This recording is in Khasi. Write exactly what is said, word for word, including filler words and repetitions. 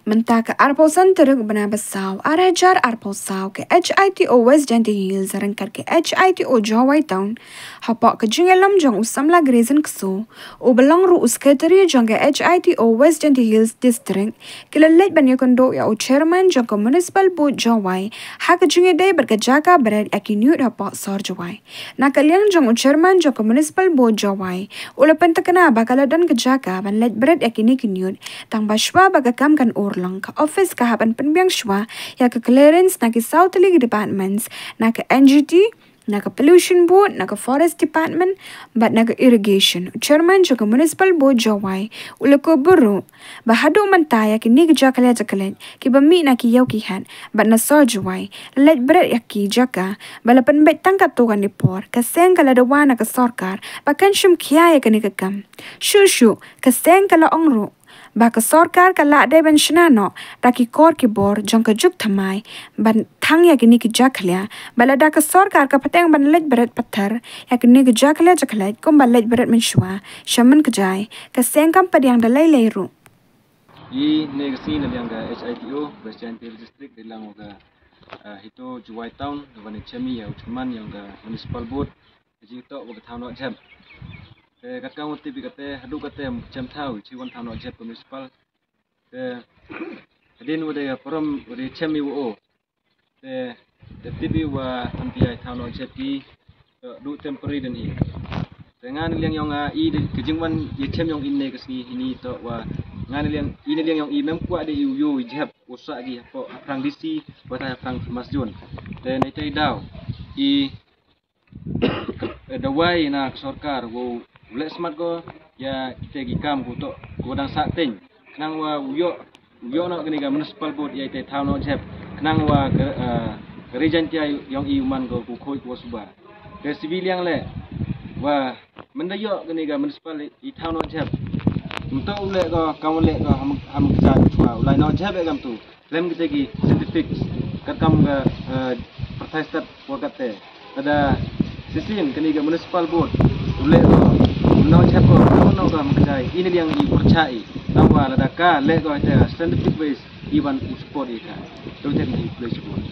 Mynta ka arphew san tarik u bnai ba saw, ar hajar arphew saw, ka H I T O West Jaintia Hills ryngkat ka H I T O Jowai Town, hapoh ka jingïalam jong u samla Grayson Kso, u ba long ruh u secretary jong ka H I T O West Jaintia Hills District, ki la leit ban ïakynduh ïa u chairman jong ka Municipal Board Jowai ha ka jingïadei bad ka jaka bret ïa ki ñiut hapoh sor Jowai. Na ka liang jong u chairman jong ka Municipal Board Jowai, u la pynthikna ba ka la don ka jaka ban leit bret ïa kine ki ñiut, tang ba shuwa ba ka kam kan urlong, ka office ka hap ban pynbiang shuwa ïa ka clearance na ki saw tylli ki departments, na ka N G T, na ka Pollution Board, na ka Forest Department, bad na ka Irrigation. U chairman jong ka Municipal Board Jowai, u la kyrpad ruh ba haduh mynta ïa kine ki jakhlia jakhlait kiba mih na ki ïew ki hat bad na sor Jowai, la leit bret ïa ki jaka, ba la pynbeit tang katto katne por. Ka seng ka la dawa na ka sorkar ba kan shim khia ïa kane ka kam. Shuh shuh ka seng ka la ong ruh ba ka sorkar ka la dei ban shna noh da ki kor ki bor jong ka juk thymmai ban thang ïa kine ki jakhlia, ba lada ka sorkar ka pateng ban leit bret pathar ïa kine ki jakhlia jakhlait kumba leit bret mynshuwa, sha man ka jai ka seng kam pdiang da lei lei ruh. Ine ka sngi na liang ka H I T O West Jaintia Hills District, dei lang ka, ah, HITO Jowai Town, ka wan ïa chem ïa u chairman jong ka Municipal Board, ka jingtoh ba ka thaw noh jhep. Te katkam u tip ïa kata, haduh kata ym chem thaw, chi wan thaw noh jhep ka Municipal. Te hadien wa dei parom wa dei chem ïa u o. Te, te tip ïa wa tang ïa thaw noh jhep ki, to du temporary dang hi. Te nga na liang jong nga i dei ka jingwan ïa chem jong i ne ka sngi hini to wa nga na liang i na liang jong i mem kwah dei u ïoh jhep u sah ki hapoh haphrang D C, wa ta haphrang Thomas Jones. Te na ita i daw i, eh, dawai na ka sorkar wa u leh smat ko ïa kita ki kam ko to ko dang sah teng. Khnang wa u ïoh, u ïoh noh kane ka Municipal Board ïa ita i thaw noh jhep. Khnang wa ka, eh, ka Ri Jaintia jong i u man ko ko khoi ko suba. Te sibi liang leh wa mynda ïoh kane ka Municipal i thaw noh jhep. Mynta u leh ko kam u leh ko ham, ham ka jai u lai noh jhep ïa kam tu. Lem kita ki scientific katkam ka, eh, pyrthei stat wa kata. Lada shisien kane ka Municipal Board u leh ko, u noh jhep ko, u noh ko, ma ka jai i na liang i pyrchah i. Tang wa lada ka leh ko ita scientific ways, i ban u support i ka. To ita i play support.